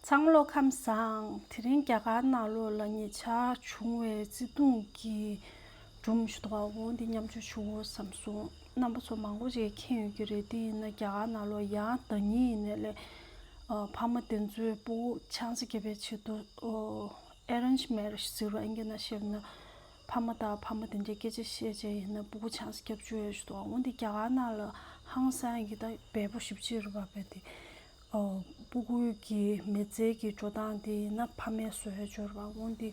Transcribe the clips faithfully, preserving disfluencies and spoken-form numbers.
ཚང་མ་ལོ་ཁམས་བཟང་། དེ་རིང་རྒྱ་གར་ནང་ལོགས་ལ་ཉེ་ཆར་བྱུང་བའི་བརྩེ་དུང་གི་སྒྲུང་ཞིག་འདུག་ག་འོ་འདི་མཉམ་སྤྱོད་ཞུ་འོ་བསམ་སོང་། རྣམ་པ་ཚོ་མང་པོ་ཞིག་མཁྱེན་ཡོད་ཀྱི་རེད། དེ་ཡིན་ན་རྒྱ་གར་ནང་ལོགས་ཡང་ཟླ་ཉིན་ཡིན་ནའི་ལས་ཨ་ཕ་མ་དེ་ཚོའི་སྤུ་གུ་ཆང་ས་བརྒྱབ་པའི་ཆེད་དུ་ཨོ་ཨེ་རེན་ཇི་མེ་རེཇ་ཟེར་བ་ཨིན་སྐད་ནང་བཤད་ན། ཕ་མ་དང་ཕ་མ་དེ་འདྲའི་སྐད་ཆ་བཤད་བྱས་ཡིན་ན་སྤུ་གུ་ཆང་ས་བརྒྱབ་བཅུག་ཡ་ཞིག་འདུག་འོ་འདི་རྒྱ་གར་ནང་ལ་ཧང་སང་གི་ད་འབེལ་པོ་ཞེ་པོ་ཅིག་རེད་པ། རྦད་དེ་ཨོ་སྤུ་གུ་གི་མི་ཚེ་གི་འགྲོ་སྟངས་དེ་ཡིན་ན་ཕ་མས་བཟོ་ཡ་ཅིག་རེད་པ། འོ་འདི་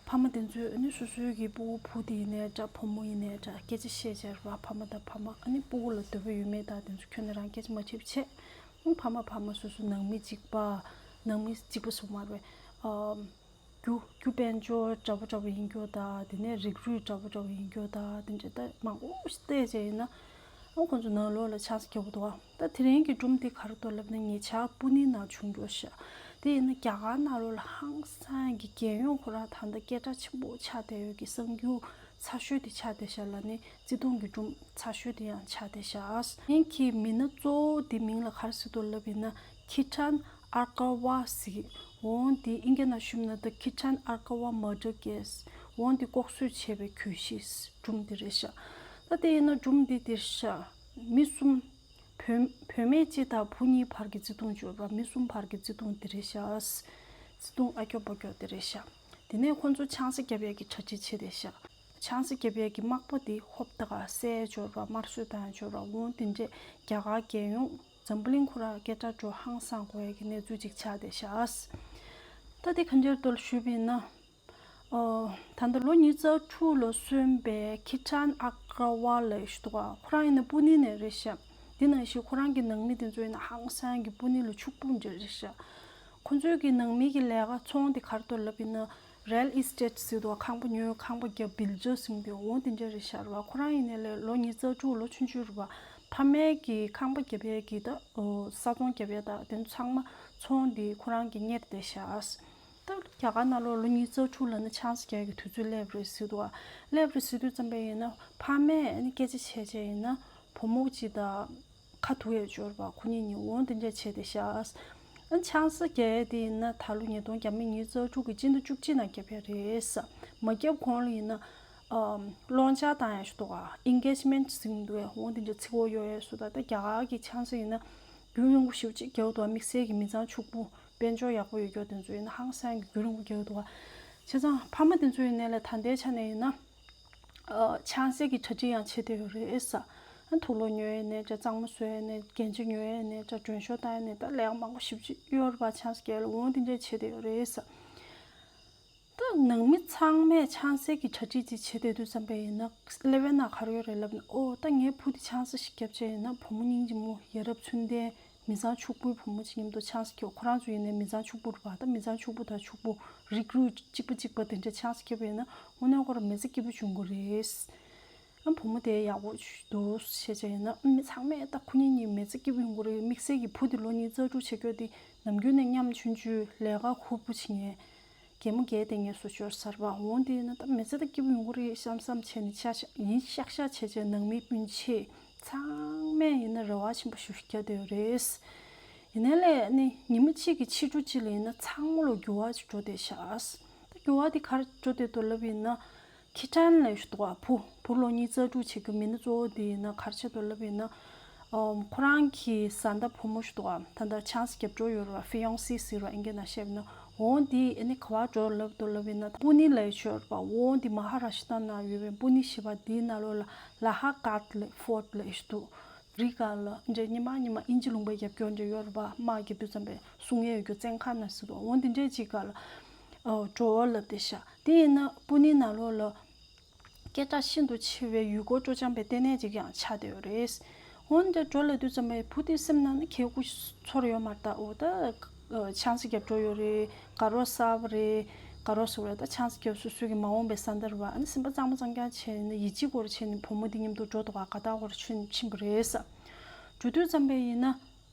ཕ་མ་དེ་ཚོས་ཨ་ནི་སོ་སོའི་གི་སྤུ་གུ་བུ་དེ་ཡིན་ནའི་འདྲ་བུ་མོ་ཡིན་ནའི་འདྲ་སྐད་ཆ་བཤད་བྱས་རེད་པ། ཕ་མ་དང་ཕ་མ་ཨ་ནི་སྤུ་གུ་ལ་འདོད་པ་ཡོད་མེད་དང་དེ་ཚོ་ཁྱོན་ནས་རང་སྐད་ཆ་མ་དྲིས་བྱས། ཨ་ཕ་མ་ཕ་མ་སོ་སོ་ནང་མི་གཅིག་པ་ནང་མི་གཅིག་པ་སོ་མ་རེད་པ། ཨ་རྒྱུ་རྒྱུ་དཔལ་འབྱོར་འདྲ་པོ་འདྲ་པོ་ཡིན་རྒྱུ་དང་དེ་ནས་རིགས་རུས་འདྲ་པོ་འདྲ་པོ་ཡིན་རྒྱུ་དང་དེ་འདྲ་ད་མང་པོ་ཞིག་བལྟས་བྱས་ཡིན་ན་ཨ་ཁོང་ཚོ་ནང་ལོགས་ལ་ཆང་ས་རྒྱག་གི་འདུག་ད་དེ་རིང་གི་སྒྲུང་འདི་ག་རེ་འདུག་ལབ་ན་ཉེ་ཆར་པུ་ནེ་ནང་བྱུང་རྒྱུ་ཤག་དེ་ཡིན་ན་རྒྱ་གར་ནང་ལོགས་ལ་ཧང་སང་གི་རྒྱལ་ཡོངས་ཁོ་རང་ད་ལྟ་སྐད་གྲགས་ཆེན་པོ་ཆགས་བསྡད་ཡོད་ཀྱི་གསར་འགྱུར་ཚ་ཤོས་དེ་ཆགས་བསྡད་ཤག་ལབ་ནས། བརྩེ་དུང་གི་སྒྲུང་ཚ་ཤོས་དེ་ཡང་ཆགས་བསྡད་ཤག་ངེད་ཀྱི་མི་སྣ་གཙོ་བོ་དེ་མིང་ལ་ག་རེ་ཟེར་འདུག་ལབ་ཡིན་ན་ཁི་ཊན་ཨར་ཀ་ཝ་ཟེར། འོ་འདི་ཨིན་སྐད་ནང་ཞུས་ན་The Kirtan Arkawa Murder Case། འོ་འདི་ལྐོག་གསོད་བྱས་པའི་གྱོད་གཞི་སྒྲུང་དེ་རེད་ཤག་ད་དེ་ཡིན་ན་སྒྲུང་འདི་འདིར་ཤག་མི་གསུམ། བུད་བུད་མེད་གཅིག་དང་བུ་གཉིས་བར་གྱི་བརྩེ་དུང་ཅིག་ཡོད་རེད་པ། མི་གསུམ་བར་གྱི་བརྩེ་དུང་དེ་རེད་ཤག་བརྩེ་དུང་ཨ་སྐྱོ་པོ་སྐྱོ་དེ་རེད་ཤག་དེ་ནས་ཁོང་ཚོ་ཆང་ས་བརྒྱབ་ཡས་ཀྱི་གྲ་སྒྲིག་བྱས་བསྡད་ཤག་ཆང་ས་བརྒྱབ་ཡས་ཀྱི་མག་པ་དེ་ཧོབ་ཏེ་ག་བསད་ཅིག་ཡོད་རེད་པ། དམར་གསོད་བཏང་ཡས་ཅིག་ཡོད་རེད་པ། འོ་དེ་འདྲས་རྒྱ་གར་རྒྱལ་ཡོངས་འཛམ་བུ་གླིང་ཁོ་རང་སྐད་གྲགས་འགྲོ་ཧང་སང་དགོས་ཡས་ཀྱི་གནས་ཚུལ་ཅིག་ཆགས་བསྡད་ཤག་ད་དེ་ག་འདྲས་འདུག་ཞུས་པ་ཡིན་ན། ཨོ། ད་ལྟ་ལོ་ཉིས་རྩ་དྲུག་ལ་སོན་པའི་ཁི་ཊན་ཨག་ར་ཝལ་ལབ་ཡས་ཅིག་འདུག་ག་ཁོ་རང་ཡིན་ན་པུ་ནེ་ནས་རེད་ཤག་དེ་ནང་བཞིན་ཁོ་རང་གི་ནང་མི་དེ་ཚོ་ཡིན་ན་ཧང་སང་གི་པུ་ནེ་ལ་ཕྱུག་པོ་འདྲ་རེད་ཤག་ཁོ་ཚོའི་གི་ནང་མི་གི་ལས་ཀ་ཚོང་དེ་ག་རེ་འདུག་ལབ་ཡིན་ན་རེལ་ཨི་སི་ཊེཊ་ཟེར་འདུག་ག་ཁང་པ་ཉོ་ཁང་པ་རྒྱབ་བིལ་ཌར་ཟེར་མཁན་དེ་འོ་དེ་འདྲ་རེད་ཤག་རེད་པ། ཁོ་རང་ཡིན་ནའི་ལས་ལོ་ཉིས་རྩ་དྲུག་ལོ་ཆུང་ཆུང་རེད་པ། ཕ་མའི་གི་ཁང་པ་རྒྱབ་ཡས་ཀྱི་ད་ཨོ་ས་ཚོང་རྒྱབ་ཡས་ད་དེ་ཚོ་ཚང་མ་ཚོང་དེ་ཁོ་རང་གིས་གཉེར་བསྡད་ཤག་ད་རྒྱ་གར་ནང་ལོགས་ལོ་ཉིས་རྩ་དྲུག་ལབ་ན་ཆང་ས་རྒྱག་གི་དུས་ཚོད་སླེབས་རེད་ཟེར་འདུག་ག་སླེབས་རེད་ཟེར་དུས་ཙམ་པ་ཡིན་ན་ཕ་མས་ཨ་ནི་སྐད་ཆ་བྱས་བྱས་ཡིན་ན་བུ་མོ་གཅིག་དང་ཁ་ཐུག་ཡས་ཅིག་ཡོད་རེད་པ། ཁོ་གཉིས་གཉིས་འོ་དེ་འདྲས་བྱས་བསྡད་ཤག་ཨ་ཆང་ས་རྒྱག་ཡས་དེ་ཡིན་ན་ད་ལོ་ཉིས་སྟོང་ཉི་ཤུ་རྩ་དྲུག་གི་སྤྱི་ཟླ་བཅུ་གཅིག་ནང་རྒྱབ་ཡས་རེད་ས། མ་རྒྱབ་གོང་ལ་ཡིན་ན་ཨམ་སློང་ཆ་བཏང་ཡས་ཅིག་འདུག་ག་ཨེན་གེཇ་མེན་ཊི་ཟེར་གྱི་འདུག་གས། འོ་དེ་འདྲས་ཚིག་འོ་ཡོད་ཡས་སུ་ད་ལྟ་རྒྱ་གར་གྱི་ཆང་ས་ཡིན་ན་རྒྱུན་རིང་པོ་ཞེ་པོ་ཅིག་རྒྱག་འདུག་ག་དམིགས་བསལ་གྱི་མི་ཚང་ཕྱུག་པོ། དཔལ་འབྱོར་ཡག་པོ་ཡོད་མཁན་དེ་ཚོ་ཡིན་ན་ཧང་སང་གི་རྒྱུན་རིང་པོ་རྒྱག་གི་འདུག་ག་བྱས་ཙང་ཕ་མ་དེ་ཚོ་ཡིན་ནའི་ལས་ད་ལྟའི་ཆ་ནས་ཡིན་ན་ཨ་ཆང་ས་གི་གྲ་སྒྲིག་ཡང་བྱེད་བསྡད་ཡོད་རེད་ས། ཨ་དུག་ལོག་ཉོ་ཡས་ནས་འདྲ་གཙང་མ་བཟོ་ཡས་ནས་འདྲ་རྒྱན་ཆ་ཉོ་ཡས་ནས་འདྲ་མགྲོན་ཤོག་བཏང་ཡས་ནས་ད་ལས་ཀ་མང་པོ་ཞེ་པོ་ཅིག་ཡོད་རེད་པ། ཆང་ས་རྒྱག་ཡས་ལ་འོ་དེ་འདྲས་བྱེད་བསྡད་ཡོད་རེད་ས། ད་ནང་མི་ཚང་མས་ཆང་ས་གི་གྲ་སྒྲིག་ཅིག་བྱེད་བསྡད་དུས་ཙམ་པ་ཡིན་ན་སླེ་ཝན་ན་ག་རེ་ཡོད་རེད་ལབ་ན་ཨོ་ད་ངའི་བུ་དེ་ཆང་ས་ཞིག་བརྒྱབ་བྱས་ཡིན་ན་བུ་མོ་སྙིང་རྗེ་མོ་ཡ་རབས་ཚུལ་ལྡན། མི་ཚང་ཕྱུག་པོའི་བུ་མོ་གཅིག་མཉམ་དུ་ཆང་ས་རྒྱག་ཁོ་རང་ཚོ་ཡིན་ནའི་མི་ཚང་ཕྱུག་པོ་རེད་པ། ད་མི་ཚང་ཕྱུག་པོ་དང་ཕྱུག་པོ་རིགས་རུས་གཅིག་པ་གཅིག་པ་དེ་འདྲ་ཆང་ས་རྒྱབ་པ་ཡིན་ན་དངོས་གནས་ཁོ་རང་མི་ཚེ་སྐྱིད་པོ་བྱུང་གི་རེད། ཨ་བུ་མོ་དེ་ཡག་པོ་འདུག་བྱས་བྱས་ཡིན་ན་ཨ་མི་ཚང་མས་ད་ཁོ་གཉིས་གཉིས་མི་ཚེ་སྐྱིད་པོ་ཡོང་གི་རེད། དམིགས་བསལ་གྱི་བུ་དེ་ལོ་ཉིས་རྩ་དྲུག་བྱེད་རྒྱུ་དེ་ནམ་རྒྱུན་ནས་ཉམ་ཆུང་ཆུང་ལས་ཀ་ཧུབ་ཧུབ་བྱེད་མཁན། གད་མོ་བགད་བསྡད་མཁན་བཟོ་ཤོར་ཚར་བ། འོ་དེ་ཡིན་ན་ད་མི་ཚེ་ད་སྐྱིད་པོ་ཡོང་གི་རེད་བསམ་བསམ་བྱས་ནས་ཆ་ཤ་ཡིན་ཤག་ཤག་བྱས་བྱས་ནང་མི་སྤུན་མཆེད་ཚང་མས་ཡིན་ན་རེ་བ་ཆེན་པོ་ཞེ་པོ་ཞིག་བརྒྱབ་བསྡད་ཡོད་རེད། ཡིན་ནའི་ལས་ནི་ཉི་མ་གཅིག་གི་ཕྱི་དྲོ་གཅིག་ལ་ཡིན་ན་ཚང་མ་ལ་འགྱུར་བ་ཞིག་འགྲོ་བསྡད་ཤག་ད་འགྱུར་བ་དེ་ག་རེ་འགྲོ་བསྡད་འདུག་ལབ་ཡིན་ན། ཁི་ཊན་ལབ་ཡས་ཅིག་འདུག་ག་བུ་བུ་ལོ་ཉིས་རྩ་དྲུག་བྱེད་རྒྱུ་མི་སྣ་གཙོ་བོ་དེ་ཡིན་ན་ག་རེ་བྱས་འདུག་ལབ་ཡིན་ན། ཨམ་ཁོ་རང་གི་བཟའ་ཟླ་བུ་མོ་ཞིག་འདུག་ག་ད་ལྟ་ཆང་ས་རྒྱབ་འགྲོ་ཡོད་རེད་པ། ཧྥི་ཡོང་སི་ཟེར་བ་ཨིན་སྐད་ནང་བཤད་ན། འོ་འདི་ཨ་ནི་ག་པར་འགྲོ་ལབ་འདུག་ལབ་ཡིན་ན་པུ་ནེ་ལབ་ཡས་ཅིག་ཡོད་རེད་པ། འོ་འདི་མ་ཧ་ར་ཤི་ཊ་ནང་ཡོད་པའི་པུ་ནེ་ཞེས་པ་འདིའི་ནང་ལོགས་ལ་ལ་ཧ་ཀཱད་ལབ་ཕོརཊ་ལབ་ཡས་ཅིག་འདུག་རི་སྒང་ལ་འདྲ་སྙེ་མ་སྙེ་མ་ཨིན་ཇི་ལུང་པ་རྒྱབ་སྐྱོར་འདྲ་ཡོད་རེད་པ། དམག་རྒྱབ་དུས་ཙམ་པའི་སྲུང་ཡས་ཡོད་རྒྱུ་བཙོན་ཁང་ནང་ཟེར་འདུག་འོ་འདི་འདྲའི་ཅིག་སྒང་ལ་ཨོ་འགྲོ་འོ་ལབ་བསྡད་ཤག་དེ་ཡིན་ན་པུ་ནེ་ནང་ལོགས་ལ་སྐད་གྲགས་ཤིན་ཏུ་ཆེ་བའི་ཡུལ་སྐོར་སྤྲོ་འཆམ་པའི་ལྟེ་གནས་ཅིག་ཀྱང་ཆགས་བསྡད་ཡོད་རེད། འོ་འདི་འདྲ་འགྲོ་ལབ་དུས་ཙམ་པའི་བུ་དེ་སེམས་ནང་ནས་གད་སྐུ་ཚོར་ཡོད་མ་རེད་ད། འོ་ད་ཆང་ས་རྒྱབ་འགྲོ་ཡོད་རེད། དགའ་རོགས་གསར་པ་རེད། དགའ་རོགས་ཟེར་བ་ད་ཆང་ས་རྒྱབ་སོ་སོ་གི་མ་འོངས་པའི་བཟའ་ཟླ་རེད་པ། ཨ་ནི་སེམས་པ་གཙང་མ་གཙང་རྐྱང་བྱས་ནས་ཡིད་ཆེས་སྐོར་བྱས་ནས་བུ་མོ་འདི་མཉམ་དུ་འགྲོ་འདུག་ག་དགའ་རྟགས་སྐོར་ཕྱིན་ཕྱིན་པ་རེད་ས། འགྲོ་དུས་ཙམ་པ་ཡིན་ན་ཨ་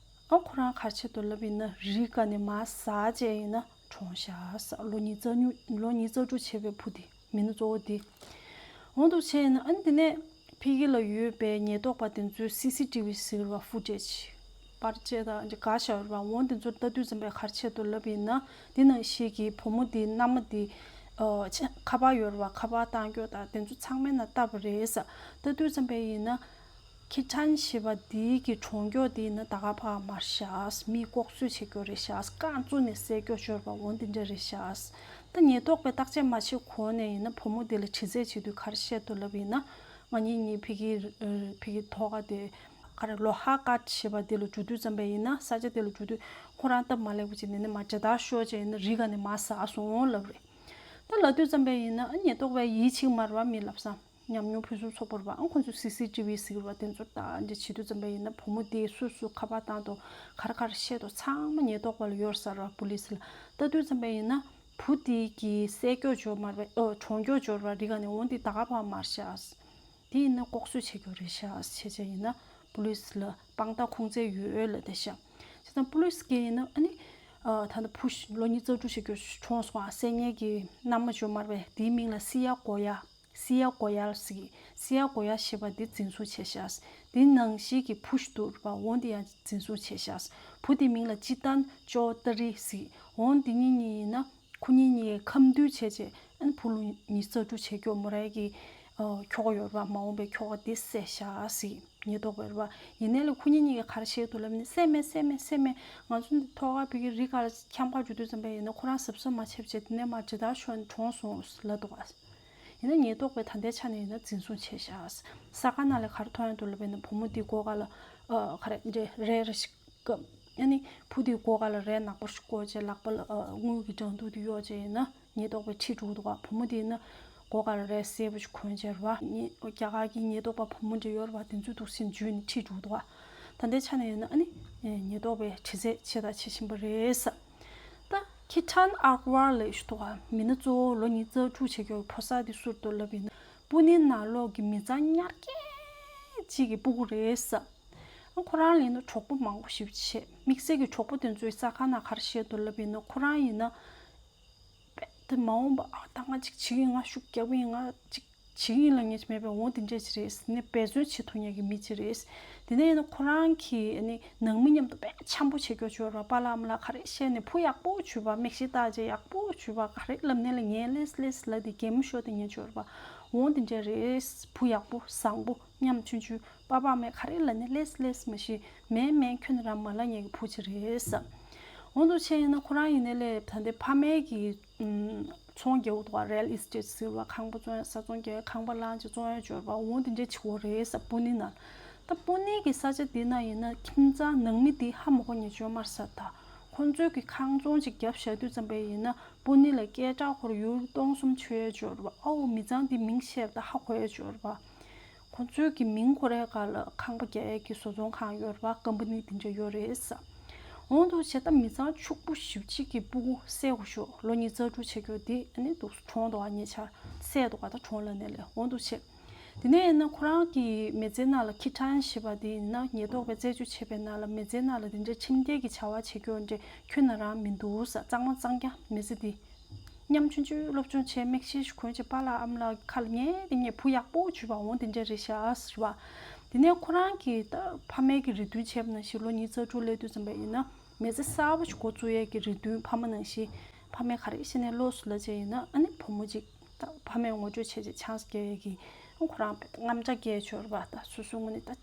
ཁོ་རང་ག་རེ་བྱས་འདུག་ལབ་ཡིན་ན་རི་སྒང་ནས་མར་ཟག་བྱས་ཡིན་ན་གྲོངས་ཤག་ས། ལོ་ཉིས་རྩ་གཉིས་ལོ་ཉིས་རྩ་དྲུག་བྱས་པའི་བུ་དེ་མི་སྣ་གཙོ་བོ་དེ། འོ་འདུག་བྱས་ཡིན་ན་ཨ་ནི་དེ་ནས་ཕ་གི་ལ་ཡོད་པའི་ཉེན་རྟོག་པ་དེ་ཚོས་སི་སི་ཊི་ཝི་ཟེར་བ་ཕུ་ཊེཇ་ པར་བཅས་དང་དགའ་ཤ་ཡོད་ར་བ། འོ་དེ་ཚོ་ལྟ་དུས་ཙམ་པའི་ག་རེ་བྱས་འདུག་ལབ་ཡིན་ན། དེ་ནང་བཞིན་གྱི་བུ་མོ་དེ་མནའ་མ་དེ་ཨ་ཆ་ཁ་པར་ཡོད་ར་བ། ཁ་པར་བཏང་རྒྱུ་དང་དེ་ཚོ་ཚང་མའི་ནང་བཏབ་པ་རེད་ས། ལྟ་དུས་ཙམ་པའི་ཡིན་ན། ཁི་ཁྲན་ཞེས་པ་དེའི་གི་གྲོངས་མགྱོགས་དེ་ཡིན་ན་ད་ག་པ་མར་ཤག་མི་ལྐོག་གསོད་བྱེད་རྒྱུ་རེད་ཤག་རྐང་བཙུགས་ནས་བསད་རྒྱུ་ཡོད་ར་བ། འོ་དེ་འདྲ་རེད་ཤག་ད་ཉེན་རྟོག་པས་བརྟག་དཔྱད་མ་བྱེད་གོང་ནས་ཡིན་ན་བུ་མོ་དེ་ལ་དྲི་རྩད་བྱེད་དུས་ག་རེ་བཤད་འདུག་ལབ་ཡིན་ན། ང་གཉིས་གཉིས་ཕ་གི་ཕ་གི་ཐོག་ཁ་དེ་ག་རེ་ལོ་ཧ་ཀ་ཞེས་པ་དེ་ལ་འགྲོ་དུས་ཙམ་པ་ཡིན་ན། ས་ཆ་དེ་ལ་འགྲོ་དུས་ཁོ་རང་སྟབས་མ་ལེགས་པ་ཅིག་ནས་ནི་མ་ཇ་དར་ཤོར་བྱས་ཡིན་ན་རི་ག་ནས་མར་ཟག་སོང་ལབ་རེད། ད་ལབ་དུས་ཙམ་པ་ཡིན་ན་ཨ་ཉེན་རྟོག་པས་ཡིད་ཆེས་མ་རེད་བ། མི་ལབ་ས་ཉམས་མྱོང་ཕུན་སུམ་ཚོགས་པོ་རེད་བ། ཨ་ཁོ་ཚོས་སི་སི་ཊི་བི་ཟེར་གྱི་རེད་བ། དེ་ཚོ་ལྟ་འདི་བྱེད་དུས་ཙམ་པ་ཡིན་ན་བུ་མོ་དེས་སུ་སུ་ཁ་པར་བཏང་འདུག་ག་རེ་ག་རེ་བཤད་འདུག་ཚང་མ་ཉེན་རྟོག་པ་ལ་ཡོད་ར་བ། པུ་ལིས་ལ་ལྟ་དུས་ཙམ་པ་ཡིན་ན། བུ་དེ་གི་བསད་རྒྱུ་ཡོད་ར་བ། ཨོ་གྲོངས་རྒྱུ་ཡོད་ར་བ། རི་ག་ནས། འོ་དེ་ད་ག་པ་མར་ཤག་དེ་ཡིན་ན་ལྐོག་གསོད་བྱེད་རྒྱུ་རེད་ཤག་བྱས་བྱས་ཡིན་ན་པུ་ལིས་ལ་དཔང་རྟགས་ཁུངས་བཙན་ཡོད་ལབ་བསྡད་ཤག་བྱས་ཙང་པུ་ལིས་གིས་ཡིན་ན་ཨ་ནི་ཨ་ད་ལྟ་བུ་ལོ་ཉི་ཤུ་རྩ་དྲུག་བྱེད་རྒྱུ་གྲོངས་སོང་ཨ། བསད་མཁན་གྱི་མནའ་མ་ཡོད་ར་བ། དེའི་མིང་ལ་སི་ཡ་གོ་ཡ། སི་ཡ་གོ་ཡལ་ཟེར་གྱི། སི་ཡ་གོ་ཡལ་ཞེས་པ་འདི་འཛིན་བཟུང་བྱས་ཤག་དེ་ནང་བཞིན་གྱི་བུ་ཞིག་འདུག་ར་བ། འོ་དེ་ཡང་འཛིན་བཟུང་བྱས་ཤག་བུ་དེའི་མིང་ལ་ཅི་ཏན་ཅོ་ཏ་རི་ཟེར་གྱི། འོ་དེ་གཉིས་གཉིས་ཡིན་ན་ཁོ་གཉིས་གཉིས་ཁ་མཐུན་བྱས་བྱས་ཨ་ནི་བུ་ལོ་ཉི་ཤུ་རྩ་དྲུག་བྱེད་རྒྱུ་མོ་རའི་གི་ཨ་ཁྱོ་ག་ཡོད་ར་བ། མ་འོངས་པའི་ཁྱོ་ག་དེ་བསད་ཤག་ཟེར་གྱི། ཉེན་རྟོག་པས་ར་བ། ཡིན་ནའི་ལས་ཁོ་གཉིས་གཉིས་ཀྱིས་ག་རེ་བཤད་འདུག་ལབ་ན། བསད་མེད། བསད་མེད། བསད་མེད། ང་ཚོ་འདི་ཐོག་ཁ་ཕ་གི་རི་ཁ་ལ་འཁྱམ་ཁ་འགྲོ་དུས་ཙམ་པ་ཡིན་ན་ཁོ་རང་གཟབ་གཟབ་མ་བྱས་བྱས་དེ་ནས་མར་ཇ་དར་ཤོར་ནས་གྲོངས་སོང་ལབ་འདུག་ག་ཡིན་ན་ཉེན་རྟོག་པས་ད་ལྟའི་ཆ་ནས་ཡིན་ན་འཛིན་བཟུང་བྱས་ཤག་གཟའ་སྐར་ནང་ལ་ག་རེ་མཐོང་ཡོང་འདུག་ལབ་པ་ཡིན་ན་བུ་མོ་དེའི་མགོ་སྐོར་ལ་ཨ་ག་རེ་འདྲ་རས་ར་ཞིག་བཀབ། ཨ་ནི་བུ་དེའི་མགོ་སྐོར་ལ་རས་ནག་པོ་ཞིག་བསྐོར་བྱས་ལག་པ་ལ་ཨ་དངུལ་གྱི་སྦྲང་ཐུག་དེ་གཡོགས་བྱས་ཡིན་ན་ཉེན་རྟོག་པས་ཁྲིད་འགྲོ་གི་འདུག་ག་བུ་མོ་དེ་ཡིན་ན་མགོ་སྐོར་ལ་རས་སེར་པོ་ཞིག་གོན་བྱས་ར་བ། ཉེ་རྒྱ་གར་གྱི་ཉེན་རྟོག་པ་བུ་མོ་འདྲ་ཡོད་ར་བ། དེ་ཚོས་འདུག་སེ་འཇུས་ནས་ཁྲིད་འགྲོ་གི་འདུག་ག་ད་ལྟའི་ཆ་ནས་ཡིན་ན་ཨ་ནི་ཉེན་རྟོག་པས་དྲི་རྩད་བྱས་དང་བྱེད་བཞིན་པ་རེད་ས། ད་ཁི་ཁྲན་ཨག་ཝར་ལབ་ཞིག་འདུག་ག་མི་སྣ་གཙོ་བོ་ལོ་ཉི་ཤུ་རྩ་དྲུག་བྱེད་རྒྱུ་ཕོ་གསར་དེ་སུ་རེད་འདུག་ལབ་ཡིན་ན། པུ་ནེ་ནང་ལོགས་ཀྱི་མི་ཚང་ཉར་སྐྱེལ་གཅིག་གི་སྤུ་གུ་རེད་ས། ཨ་ཁོ་རང་ལ་ཡིན་ན་གྲོགས་པོ་མང་པོ་ཞེ་པོ་ཅིག་བྱས། དམིགས་བསལ་གྱི་གྲོགས་པོ་དེ་ཚོའི་གཟའ་སྐར་ནང་ག་རེ་བཤད་འདུག་ལབ་ཡིན་ན། ཁོ་རང་ཡིན་ན་དཔེ་དེ་མ་འོངས་པ་ཨ་ད་ང་ཅིག་བྱེད་ཀྱི་ཡིན། ང་ཤུགས་རྒྱག་གི་ཡིན། ང་ཅིག་བྱེད་ཀྱི་ཡིན་ལབ་མཁན་ཅིག་མེད་པའི་འོ་དེ་འདྲ་ཅིག་རེད། ནི་འབད་བརྩོན་བྱེད་ཐུབ་མཁན་གྱི་མི་ཅིག་རེད། དེ་ནས་ཡིན་ན་ཁོ་རང་གི་ནི་ནང་མི་མཉམ་དུ་དཔེ་འཆམ་པོ་བྱེད་རྒྱུ་ཅིག་ཡོད་ར་བ། པཱ་ལགས་ཨ་མ་ལགས་ག་རེ་བཤད་ནས་བུ་ཡག་པོ་བྱུང་བ། མིག་ཤེལ་བཏགས་བྱས་ཡག་པོ་བྱུང་བ། ག་རེ་ལབ་ནའི་ལ་ཉན། ལེས་ལེས་ལབ་དེ་གད་མོ་ཤོར་དེ་ཉན་ཅིག་ཡོད་ར་བ། འོ་དེ་འདྲ་རེད། བུ་ཡག་པོ་བཟང་པོ་ཉམ་ཆུང་ཆུང་། པཱ་ཕ་མས་ག་རེ་ལབ་ནའི་ལེས་ལེས་མ་ཤེས། མེད་མེད་ཁྱོད་རང་མ་ལབ་མཁན་གྱི་བུ་ཅིག་རེད་ས། འོ་འདུག་བྱས་ཡིན་ན་ཁོ་རང་ཡིན་ནའི་ལས་ད་ལྟའི་ཕ་མའི་གི་ཚོང་རྒྱག་གི་འདུག་ག་རེལ་ཨི་སི་ཊེཊ་ཟེར་བ། ཁང་པ་བཙོང་ཡ། ས་ཚོང་རྒྱག་ཡ། ཁང་པ་བླངས་བྱས་བཙོང་ཡ་ཅིག་ཡོད་ར་བ། འོ་དེ་འདྲ་བྱེད་ཀྱི་ཡོད་རེད་ས། པུ་ནེ་ནང་། ད་པུ་ནེ་གི་ས་ཆ་དེ་ན་ཡིན་ན་ཁྱིམ་ཚང་ནང་མི་དེ་ཧ་མ་གོ་མཁན་ཅིག་ཡོད་མ་རེད་ས། ད་ཁོང་ཚོའི་གི་ཁང་ཚོང་ཅིག་བརྒྱབ་བཞག་དུས་ཙམ་པ་ཡིན་ན་པུ་ནེ་ལ་སྐད་གྲགས་ཁོ་རང་ཡུལ་སྟོང་གསུམ་ཆོད་ཡ་ཅིག་ཡོད་ར་བ། ཨའོ་མི་ཚང་དེ་མིང་བཤད་པ་ད་ཧ་གོ་ཡ་ཅིག་ཡོད་ར་བ། ཁོང་ཚོའི་གི་མིང་ཁོ་རའི་སྒང་ལ་ཁང་པ་རྒྱག་ཡས་ཀྱི་བཟོ་ཚོང་ཁང་ཡོད་རེད་པ། ཀམ་པ་ནི་དེ་འདྲ་ཡོད་རེད་ས། འོ་འདུག་བྱས་ད་མི་ཚང་ཕྱུག་པོ་ཞེ་པོ་ཅིག་གི་སྤུ་གུ་བསད་དགོས་ཤོག་ལོ་ཉི་ཤུ་རྩ་དྲུག་བྱེད་རྒྱུ་དེ་ཨ་ནི་འདུག་གྲོངས་འདུག་ག་ཉེ་ཆར་བསད་འདུག་ག་ད་གྲོངས་ལབ་ནའི་ལས། འོ་འདུག་བྱས། དེ་ནས་ཡིན་ན་ཁོ་རང་གི་མི་ཚེའི་ནང་ལ་ཁི་ཁྲན་ཞེས་པ་དེ་ཡིན་ན་ཉེན་རྟོག་པས་རྩད་གཅོད་བྱས་པའི་ནང་ལ་མི་ཚེའི་ནང་ལ་དེ་འདྲའི་ཁྲིམས་འགལ་གྱི་བྱ་བ་བྱེད་རྒྱུ་འདྲ་ཁྱོན་ནས་རང་མི་འདུག་ས། གཙང་མ་གཙང་རྐྱང་མི་ཚེ་འདི། ཉམ་ཆུང་ཆུང་སློབ་སྦྱོང་བྱས། མིག་ཤེལ་ཞིག་གོན་བྱས། པཱ་ལགས་ཨ་མ་ལགས་ཁ་ལ་ཉན་དེ་ཉན། བུ་ཡག་པོ་བྱུང་བ་འོ་དེ་འདྲ་རེད་ཤག་ཟེར་བ། དེ་ནས་ཁོ་རང་གིས་ད་ཕ་མའི་གི་རེ་འདུན་བྱས་པ་ནང་བཞིན་ལོ་ཉི་ཤུ་རྩ་དྲུག་སླེབས་དུས་ཙམ་པ་ཡིན་ན་མི་ཚེ་གསར་པ་ཞིག་འགོ་བཙུགས་ཡས་ཀྱི་རེ་འདུན། ཕ་མ་ནང་བཞིན་ཕ་མས་ག་རེ་བཤད་ནའི་ལོས་ལབ་བྱས་ཡིན་ན་ཨ་ནི་བུ་མོ་གཅིག་ད་ཕ་མས་ངོ་སྤྲོད་བྱས་བྱས་ཆང་ས་རྒྱག་ཡས་ཀྱི་ཁོ་རང་དངངས་སྐྲག་སྐྱེས་ཡོད་རེད་པ། ད་སོ་སོའི་ངོས་ནས་ད་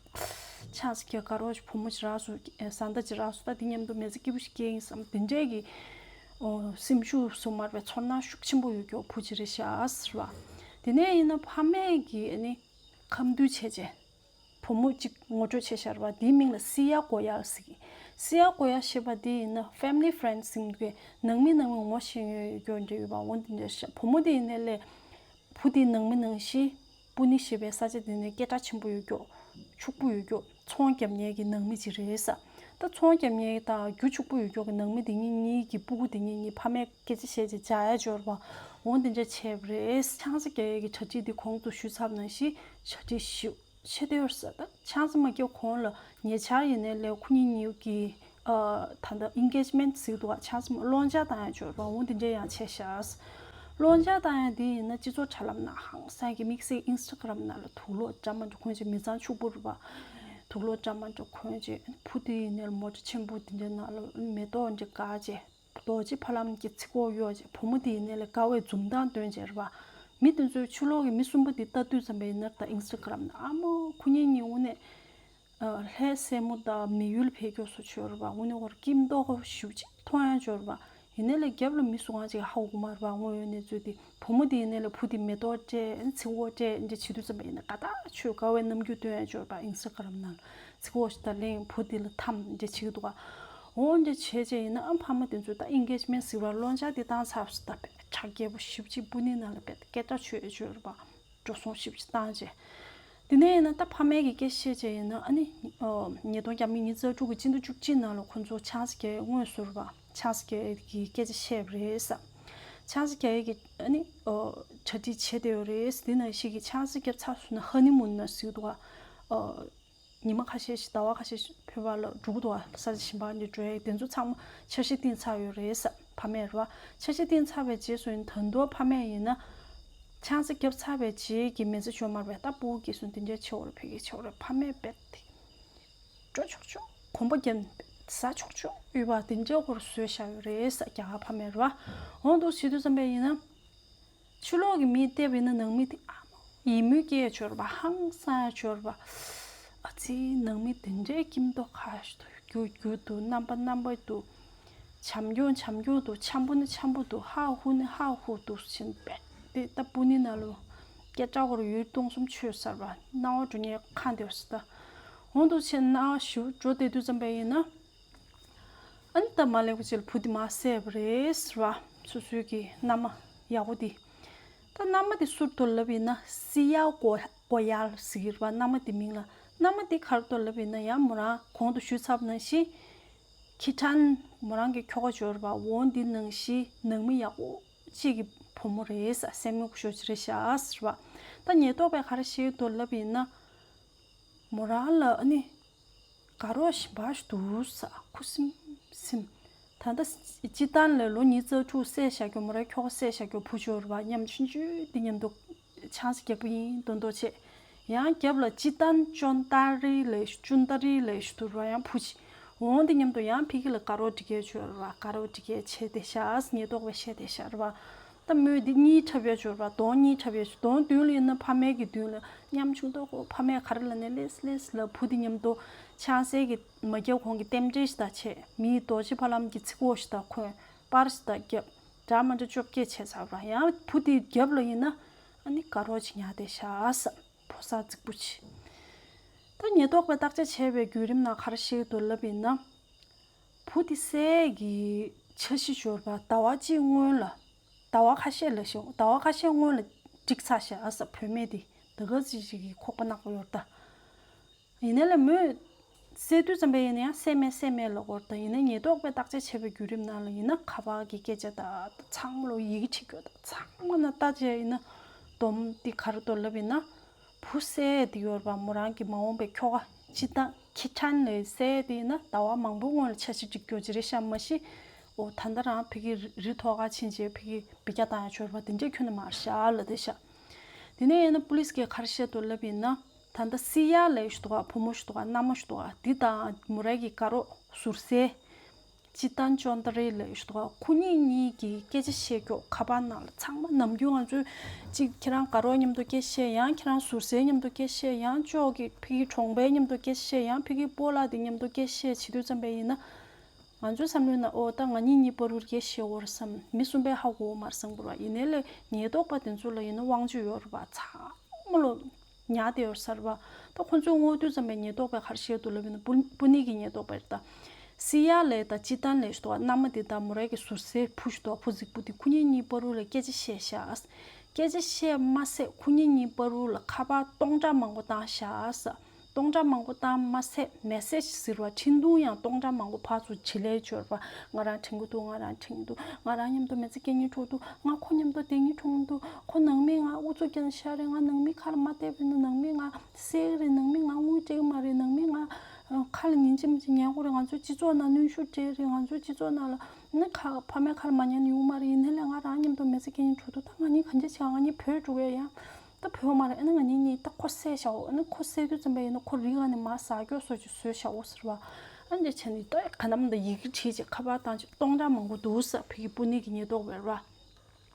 ཆང་ས་རྒྱག་དགའ་རོགས་ཤིག་བུ་མོ་ཅིག་རག་སོང་། བཟའ་ཟླ་ཅིག་རག་སོང་། ད་འདི་མཉམ་དུ་མི་ཚེ་སྐྱིད་པོ་ཞིག་སྐྱེལ་ཡིན་བསམ་དེ་འདྲས་ཀྱི་ཨོ་སེམས་ཤུགས་སུ་མར་བའི་ཚོར་སྣང་ཤུགས་ཆེན་པོ་ཡོད་རྒྱུ་བུ་ཅིག་རེད་ཤག་ཟེར་བ། དེ་ནས་ཡིན་ན་ཕ་མས་ཀྱིས་ཨ་ནི་ཁ་མཐུན་བྱས་བྱས་བུ་མོ་གཅིག་ངོ་སྤྲོད་བྱས་བཞག་རེད་པ། དེའི་མིང་ལ་སི་ཡ་གོ་ཡལ་ཟེར་གི། སི་ཡ་གོ་ཡལ་ཞེས་པ་དེ་ཡིན་ན་ཕེ་མི་ལི་ཕེ་རེན་ཌི་ཟེར་གི་ནང་མི་ནང་མི་ངོ་ཤེས་ཡོད་རྒྱུ་འདྲ་ཡོད་པ། འོ་དེ་འདྲ་ཤག་བུ་མོ་དེ་ཡིན་ནའི་ལས། བུ་དེའི་ནང་མི་ནང་བཞིན་པུ་ནེ་ཞེས་པའི་ས་ཆ་དེ་ནས་སྐད་གྲགས་ཆེན་པོ་ཡོད་རྒྱུ། ཕྱུག་པོ་ཡོད་རྒྱུ། ཚོང་རྒྱབ་མཁན་གྱི་ནང་མི་ཅིག་རེད་ས། ད་ཚོང་རྒྱབ་མཁན་དང་རྒྱུ་ཕྱུག་པོ་ཡོད་རྒྱུ་གི་ནང་མི་དེ་གཉིས་གཉིས་ཀྱི་སྤུ་གུ་དེ་གཉིས་གཉིས་ཕ་མས་སྐད་ཆ་བཤད་བྱས་བྱ་ཡ་འབྱོར་བ། འོ་དེ་འདྲ་བྱས་པ་རེད། ཆང་ས་རྒྱག་ཡས་ཀྱི་གྲ་སྒྲིག་དེ་གོང་དུ་ཞུས་ཚར་བ་ནང་བཞིན་གྲ་སྒྲིག་ཞུ། ཆེ་དེ་ཡོད་ས། ད་ཆང་ས་མ་རྒྱག་གོང་ལ་ཉེ་ཆར་ཡིན་ནའི་ལས་ཁོ་གཉིས་གཉིས་ཀྱི་ཨ་ད་ལྟ་ཨེན་གེཇ་མེན་ཊི་ཟེར་གི་འདུག་ག་ཆང་ས་མ་སློང་ཆ་བཏང་ཡ་ཅིག་ཡོད་རེད་པ། འོ་དེ་འདྲ་ཡང་བྱས་ཤག་སློང་ཆ་བཏང་ཡ་དེ་ཡིན་ན་སྤྱི་ཚོགས་དྲ་ལམ་ནང་ཧང་སང་གི་དམིགས་བསལ་ཨིན་སི་ཊ་གྷ་རམ་ནང་ལ་དུག་ལོག་འདྲ་མི་འདྲ་གོན་བྱས་མི་ཚང་ཕྱུག་པོ་རེད་པ། དུག་ལོག་འདྲ་མ་འདྲ་གོན་བྱས། བུ་དེ་ཡིན་ནའི་མོ་ཊ་ཆེན་པོ་དེ་འདྲའི་ནང་ལ་མེ་ཏོག་འདྲ་བཀབ་བྱས། རྡོ་རྗེ་ཕ་ལམ་གྱི་ཚིག་གོ་གཡོག་བྱས། བུ་མོ་དེ་ཡིན་ནའི་ལ་དགའ་བའི་འཛུམ་མདངས་སྟོན་བྱས་རེད་པ། མི་དེ་ཚོས་ཕྱི་ལོགས་ཀྱི་མི་གསུམ་པོ་དེ་ལྟ་དུས་ཙམ་པ་ཡིན་ན། ད་ཨིན་སི་ཊ་གྷ་རམ་ནང་ཨ་མ་ཁོ་གཉིས་གཉིས་དངོས་གནས་ལྷ་སྲས་མོ་དང་མི་ཡུལ་ཕེབས་མཁན་བཟོ་བྱས་རེད་པ། དངོས་གནས་ཁོ་རང་སྐྱིད་མདོག་ཁ་པོ་ཞེ་པོ་ཅིག་མཐོང་ཡ་བྱས་རེད་པ། ཡིན་ནའི་ལ་རྒྱབ་ལ་མི་སུ་གང་ཅིག་ཧ་གོ་གི་མ་རེད་པ། དངོས་ཡོད་གནས་ཚུལ་དེ། བུ་མོ་དེ་ཡིན་ནའི་ལ་བུ་དེ་མེ་ཏོག་སྤྲད། ཚིག་གོ་སྤྲད། འདྲ་བྱེད་དུས་ཙམ་པ་ཡིན་ན་དགའ་ཐག་ཆོད། དགའ་བའི་རྣམ་འགྱུར་སྟོན་ཡ་བྱས་རེད་པ། ཨིན་སི་ཊ་གྷ་རམ་ནང་ལ་ཚིག་གོ་ཞིག་ད་ལེན། བུ་དེ་ལ་འཐམ། འདྲ་བྱེད་ཀྱི་འདུག་ག་འོ་འདྲ་བྱས་བྱས་ཡིན་ན་ཨ་ཕ་མ་དེ་ཚོས་ད་ཨེན་གེཇ་མེན་ཊི་ཟེར་བ་སློབ་སྦྱོང་དེ་བཏང་ཚར་སོང་། ད་དཔེ་གྲ་རྒྱས་པོ་ཞེ་པོ་ཅིག་པུ་ནེ་ནང་ལ་དཔེ་སྐད་གྲགས་ཆོད་ཡ་བྱས་རེད་པ། འགྲོ་སོང་ཞེ་པོ་ཅིག་བཏང་བྱས། དེ་ནས་ཡིན་ན་ད་ཕ་མའི་གི་སྐད་ཆ་བཤད་བྱས་ཡིན་ན། ཨ་ནི་ཨོ་ཉིས་སྟོང་ཉི་ཤུ་རྩ་དྲུག་གི་སྤྱི་ཟླ་བཅུ་གཅིག་ནང་ལ་ཁོང་ཚོ་ཆང་ས་རྒྱག་ཡ་དངོས་སུ་རེད་པ། ཆང་ས་རྒྱག་ཡ་གི་སྐད་ཆ་བཤད་པ་རེད་ཟེར། ཆང་ས་རྒྱག་ཡ་གི་ཨ་ནི་ཨོ་གྲ་སྒྲིག་བྱས་བསྡད་ཡོད་རེད་ཟེར། དེ་ནང་བཞིན་གྱི་ཆང་ས་བརྒྱབ་ཚར་སོང་ན་ཧ་ནི་མུན་ནི་ཟེར་གྱི་འདུག་ག་ཨོ་ཉི་མ་ཁ་ཤས་ཤིག་ཟླ་བ་ཁ་ཤས་ཤིག་བོད་པ་ལ་འགྲོ་གི་འདུག་ག་ས་ཆ་གཞན་པ་འདྲ་འགྲོ་ཡ། དེ་ཚོ་ཚང་མ་འཆར་གཞི་བཏིང་ཚར་ཡོད་རེད་ཟེར། ཕ་མས་རེད་པ། འཆར་གཞི་བཏིང་ཚར་བའི་རྗེས་སུ་ཡིན། ད་དུང་ཕ་མས་ཡིན་ན་ཆང་ས་བརྒྱབ་ཚར་བའི་རྗེས་ཀྱི་མི་ཚེ་ཆོ་མར་བས་ད་སྤུ་གུ་སྐྱེས་སོང་། དེ་འདྲ་བྱེད་དགོས་རེད། ཕ་གིར་བྱེད་དགོས་རེད། ཕ་མས་རྦད་དེ་འགྲོ་ཆོག་ཆོག་གོམ་པ་བརྒྱབ་ནས་ཟ་ཆོག་ཆོག་ཡོད་པ་དེ་འདྲ་ཁོ་རང་བཟོས་བཞག་ཡོད་རེད་ཟེར། རྒྱ་གར་ཕ་མས་རེད་པ། འོ་འདུག་བྱེད་དུས་ཙམ་པ་ཡིན་ན། ཕྱི་ལོགས་ཀྱི་མིས་བལྟས་པ་ཡིན་ན་ནང་མི་དེ་ཨ་མ་ཡིད་སྨོན་སྐྱེ་ཡ་བྱས་རེད་པ། ཧང་སང་ཡ་བྱས་རེད་པ། ཨ་ཙི་ནང་མི་དེ་འདྲའི་སྐྱིད་མདོག་ཁ་པོ་འདུག། རྒྱུ་རྒྱུ་འདུག། རྣམ་པ་རྣམ་པ་འདུག། བྱམས་སྐྱོང་བྱམས་སྐྱོང་འདུག། འཆམ་པོ་ནི་འཆམ་པོ་འདུག། ཧ་ཧུ་ནི་ཧ་ཧུ་འདུག་བྱས་ནས་རྦད་དེ་ད་པུ་ནེ་ནང་ལ་སྐད་གྲགས་ཁོ་རང་ཡུལ་སྟོང་གསུམ་ཆོད་ཚར་བ། སྣང་བ་འགྲོ་མཁན་ཁ་བདེ་བ་ཞིག་ད། འོ་འདུག་བྱས་ནས་སྣང་བ་ཞེ་པོ་འགྲོ་བསྡད་དུས་ཙམ་པ་ཡིན་ན། ཨ་ནི་ད་མར་ལེན་གོ་ཅིག་ལ་བུ་དེ་མར་བསད་པ་རེད་ཟེར་བ། སོ་སོའི་གི་མནའ་མ་ཡག་པོ་དེ། ད་མནའ་མ་དེ་སུ་རེད་འདུག་ལབ་ཡིན་ན། སི་ཡ་གོ་གོ་ཡལ་ཟེར་གྱི་རེད་པ། མནའ་མ་དེ་མིང་ལ། མནའ་མ་དེ་ག་རེ་རེད་འདུག་ལབ་ཡིན་ན། ཡང་མོ་རང་གོང་དུ་ཞུས་ཚར་བ་ནང་བཞིན། ཁི་ཁྲན་མོ་རང་གི་ཁྱོ་ག་ཅིག་ཡོད་རེད་པ། འོ་འདི་ནང་བཞིན་ནང་མི་ཡག་པོ་གཅིག་གི་བུ་མོ་རེད་ཟེར། སེམས་ཡག་པོ་ཞེ་པོ་ཅིག་རེད་ཤག་ཟེར་བ། ད་ཉེན་རྟོག་པས་ག་རེ་བཤད་ཀྱི་འདུག་ལབ་ཡིན་ན། མོ་རང་ལ་ཨ་ནི་དགའ་རོགས་གཞན་པ་ཞིག་འདུག་ཟེར། ཁུ་སིམ་སིམ། ད་ལྟ་སྤྱིར་བཏང་ལ་ལོ་ཉི་ཤུ་རྩ་དྲུག་བསད་བཞག་རྒྱུ། མོ་རའི་ཁྱོ་ག་བསད་བཞག་རྒྱུ་བུ་ཅིག་ཡོད་རེད་པ། ཉམ་ཆུང་ཆུང་དེ་མཉམ་དུ་ཆང་ས་རྒྱག་པ་ཡིན་མདོག་མདོག་བྱས། ཡང་རྒྱབ་ལ་ཅི་ཏན་ཅོན་ཏ་རི་ལབ་ཅུན་ཏ་རི་ལབ་ཞིག་འདུག་ར། ཡང་བུ་ཅིག། འོ་འདི་མཉམ་དུ་ཡང་ཕ་གི་ལ་དགའ་རོགས་སྒྲིག་གི་ཡོད་ར། དགའ་རོགས་སྒྲིག་གི་བྱས་བསྡད་ཤག་ཟེར་ཉེན་རྟོག་པས་བཤད་བསྡད་ཤག་ར་བ། ད་མོས་འདི་གཉིས་འཁྲབ་ཡ་ཅིག་ཡོད་ར་བ། གདོང་གཉིས་འཁྲབ་ཡ་ཅིག། གདོང་མདུན་ལ་ཡིན་ན་ཕ་མའི་གི་མདུན་ལ་ཉམ་ཆུང་མདོག་ཁ་པོ། ཕ་མས་ག་རེ་ལབ་ནའི་ལེས་ལེས་ལབ། བུ་འདི་མཉམ་དུ་ཆང་ས་གི་མ་རྒྱག་གོང་གི་རྟེན་འབྲེལ་ཞིག་ད་བྱས། མིའི་རྡོ་རྗེ་ཕ་ལམ་གྱི་ཚིག་གོ་ཞིག་ད་གོན། པར་ཞིག་ད་རྒྱབ། འདྲ་མི་འདྲ་བཅོ་བརྒྱད་བྱས་ཚར་བ། ཡང་བུ་དེའི་རྒྱབ་ལ་ཡིན་ན་ཨ་ནི་དགའ་རོགས་ཅིག་ཉར་བསྡད་ཤག་ཟེར། ཕོ་གསར་རྫིག་པོ་ཅིག། ད་ཉེན་རྟོག་པས་བརྟག་དཔྱད་བྱས་པའི་བརྒྱུད་རིམ་ནང་ག་རེ་ཤེས་འདུག་ལབ་ཡིན་ན། བུ་དེ་བསད་ཀྱི་འཆར་གཞི་ཅིག་ཡོད་ར་བ། ཟླ་བ་གཅིག་སྔོན་ལ། ཟླ་བ་ཁ་ཤས་ལ་ཤོག་ཟླ་བ་ཁ་ཤས་སྔོན་ལ་བསྒྲིགས་ཚར་ཤག་ཨ་ཟེར། བུད་མེད་དེ་ད་ག་ཅིག་ཅིག་གི་ཁོག་པ་ནག་པོ་ཡོད་ར་ད། ཡིན་ནའི་ལ་མོས་བསད་དུས་ཙམ་པ་ཡིན་ན་ཡང་བསད་མེད་བསད་མེད་ལབ་ཀྱི་ཡོད་ར་ད། ཡིན་ནའི་ཉེན་རྟོག་པས་བརྟག་དཔྱད་བྱས་པའི་བརྒྱུད་རིམ་ནང་ལ་ཡིན་ན་ཁ་པར་གྱི་སྐད་ཆ་དང་ཚང་མ་ལོ་ཡི་གེ་བྲིས་ཡོད་ར་ད། ཚང་མ་ནང་ལྟ་བྱས་ཡིན་ན་སྡོམ་འདི་ག་རེ་འདུག་ལབ་ཡིན་ན། བུ་བསད་དེ་ཡོད་ར་བ། མོ་རང་གི་མ་འོངས་པའི་ཁྱོ་ག་ཅི་ཏན་ཁི་ཁྲན་ལ་བསད་དེ་ཡིན་ན་ཟླ་བ་མང་པོའི་སྔོན་ལ་འཆར་གཞི་སྒྲིག་རྒྱུ་ཅིག་རེད་ཤག་མ་གཞི། འོ་ད་ལྟ་རང་ཕ་གི་རི་མཐོ་སྒང་ཕྱིན་བྱས་ཕ་གི་འབུད་རྒྱག་བཏང་ཡ་ཅིག་ཡོད་ར་བ། དེ་འདྲས་ཁྱོན་ནས་མ་རེད་ཤག་ལབ་བསྡད་ཤག། དེ་ནས་ཡིན་ན་པུ་ལིས་ཀྱིས་ག་རེ་བཤད་འདུག་ལབ་ཡིན་ན། ད་ལྟ་སི་ཡ་ལབ་ཡ་ཞིག་འདུག་ག་བུ་མོ་ཞིག་འདུག་ག་མནའ་མ་ཞིག་འདུག་ག་འདི་དང་མོ་རའི་གི་དགའ་རོགས་ཟུར་སྲས། ཅི་ཏན་ཅོན་ཏ་རི་ལབ་ཡ་ཞིག་འདུག་ག་ཁོ་གཉིས་གཉིས་ཀྱིས་སྐད་ཆ་བཤད་རྒྱུ་ཁ་པར་ནང་ལ་ཚང་མ་ནམ་རྒྱུན་ང་ཚོས་ཅིག་ཁྱེད་རང་དགའ་རོགས་མཉམ་དུ་སྐད་ཆ་བཤད། ཡང་ཁྱེད་རང་ཟུར་སྲས་མཉམ་དུ་སྐད་ཆ་བཤད། ཡང་ཅོག་གི་ཕ་གི་གྲོང་པའི་མཉམ་དུ་སྐད་ཆ་བཤད། ཡང་ཕ་གི་སྤོ་ལགས་དེ་མཉམ་དུ་སྐད་ཆ་བཤད་བྱེད་དུས་ཙམ་པ་ཡིན་ན། ང་ཚོའི་བསམ་བློའི་ནང་ཨོ་ད་ང་གཉིས་གཉིས་བར་དུ་སྐད་ཆ་བཤད་ཡོད་རེད་བསམ། མི་གསུམ་པས་ཧ་གོ་མ་རེད་བསམ་གྱི་རེད་བ། ཡིན་ནའི་ལས་ཉེན་རྟོག་པ་དེ་ཚོ་ལ་ཡིན་ན་དབང་ཆ་ཡོད་རེད་བ། ཚང་མ་ལོ་ཉར་བསྡད་ཡོད་ས་རེད་བ། ད་ཁོ་ཚོས་སྔོག་དུས་ཙམ་པའི་ཉེན་རྟོག་པས་ག་རེ་བཤད་འདུག་ལབ་ཡིན་ན། པུ་པུ་ནེ་གི་ཉེན་རྟོག་པ་རེད་ད། སི་ཡ་ལབ་ཡ་དང་ཅི་ཏན་ལབ་ཡ་ཞིག་འདུག་ག་མནའ་མ་དེ་དང་མོ་རའི་གི་ཟུར་སྲས་བུ་ཞིག་འདུག་ག་བུ་རྫིག་པོ་དེ། ཁོ་གཉིས་གཉིས་བར་དུ་ལ་སྐད་ཆ་བཤད་ཤག་སྐད་ཆ་བཤད་མ་ཟད་ཁོ་གཉིས་གཉིས་བར་དུ་ལ་ཁ་པར་སྟོང་ཕྲག་མང་པོ་བཏང་ཤག་སྟོང་ཕྲག་མང་པོ་བཏང་མ་ཟད་མེ་སེ་ཇི་ཟེར་བ་འཕྲིན་ཐུང་ཡང་སྟོང་ཕྲག་མང་པོ་ཕར་ཚུར་བྱེད་ལས་ཅིག་ཡོད་རེད་བ། ང་རང་དྲན་གྱི་འདུག་ང་རང་དྲན་གྱི་འདུག་ང་རང་མཉམ་དུ་མི་ཚེ་སྐྱེལ་སྙིང་བྲོ་འདུག་ང་ཁོ་མཉམ་དུ་བསྡད་སྙིང་བྲོ་འདུག་ཁོ་ནང་མི་ང་ཨུ་ཚུགས་རྒྱག་ཤག་རེད། ང་ནང་མི་ཁ་ལ་མ་བལྟས་པ་ཡིན་ན་ནང་མི་ང་བསད་ཀྱི་རེད། ནང་མི་ང་དངུལ་སྤྲད་ཀྱི་མ་རེད། ནང་མི་ང་ཁ་ལ་ཉན་གཅིག་མིན་གཅིག་ཉན་དགོས་རེད། ང་ཚོའི་སྤྱི་ཚོགས་ནང་གནོན་ཤུགས་སྤྲད་རེད། ང་ཚོའི་སྤྱི་ཚོགས་ནང་ལ་ནི་ཁ་ཕ་མའི་ཁ་ལ་མ་ཉན་ཡོང་མ་རེད། ཡིན་ནའི་ལས་ང་རང་མཉམ་དུ་མི་ཚེ་སྐྱེལ་སྙིང་བྲོ་འདུག་ད་ང་གཉིས་ག་འདྲ་བྱེད། ང་གཉིས་བྲོས་འགྲོ་གི་ཡ། ད་བོད་མ་རེད། ཨ་ནི་ང་གཉིས་གཉིས་ད་ཁོ་བསད་བཞག་འོ། ཨ་ནི་ཁོ་བསད་དུས་ཙམ་པ་ཡིན་ན་ཁོ་རི་ག་ནས་མར་ཟ་སྐྱོ་སོགས་ཀྱི་བཟོས་བཞག་འོ་ཟེར་བ། ཨ་ནི་བྱས་ནས་ད་ག་ནམ་ད་ཡི་གེ་བྲིས་བྱས་ཁ་པར་བཏང་བྱས་སྟོང་ཕྲག་མང་པོ་འདུག་ཟེར། ཕ་གི་སྤུན་ནི་གི་ཉེན་རྟོག་པས་ར།